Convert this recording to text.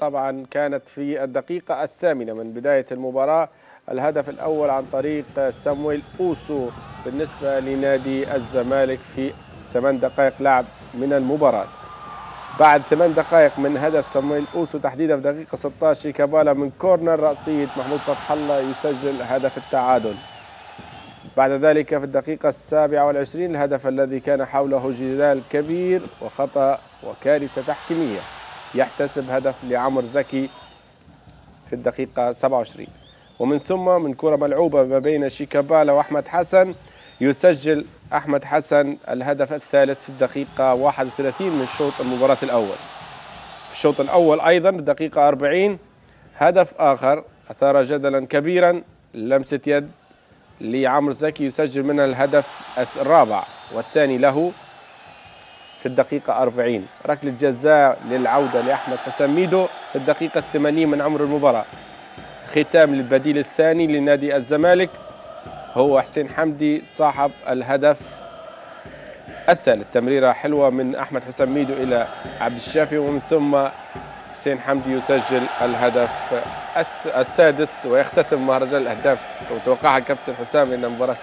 طبعا كانت في الدقيقة الثامنة من بداية المباراة الهدف الأول عن طريق سامويل أوسو بالنسبة لنادي الزمالك في 8 دقائق لعب من المباراة. بعد 8 دقائق من هدف سامويل أوسو تحديدا في دقيقة 16 شيكابالا من كورنر رأسية محمود فتح الله يسجل هدف التعادل. بعد ذلك في الدقيقة 27 الهدف الذي كان حوله جدال كبير وخطأ وكارثة تحكيمية، يحتسب هدف لعمر زكي في الدقيقة 27، ومن ثم من كرة ملعوبة ما بين شيكابالا وأحمد حسن يسجل أحمد حسن الهدف الثالث في الدقيقة 31 من شوط المباراة الأول. في الشوط الأول أيضا في الدقيقة 40 هدف آخر أثار جدلا كبيرا، لمسة يد لعمر زكي يسجل منها الهدف الرابع والثاني له في الدقيقة 40. ركلة جزاء للعودة لأحمد حسام ميدو في الدقيقة 80 من عمر المباراة. ختام للبديل الثاني لنادي الزمالك هو حسين حمدي صاحب الهدف الثالث، تمريرة حلوة من أحمد حسام ميدو إلى عبد الشافي، ومن ثم حسين حمدي يسجل الهدف السادس ويختتم مهرجان الأهداف. وتوقعها كابتن حسام إن مباراة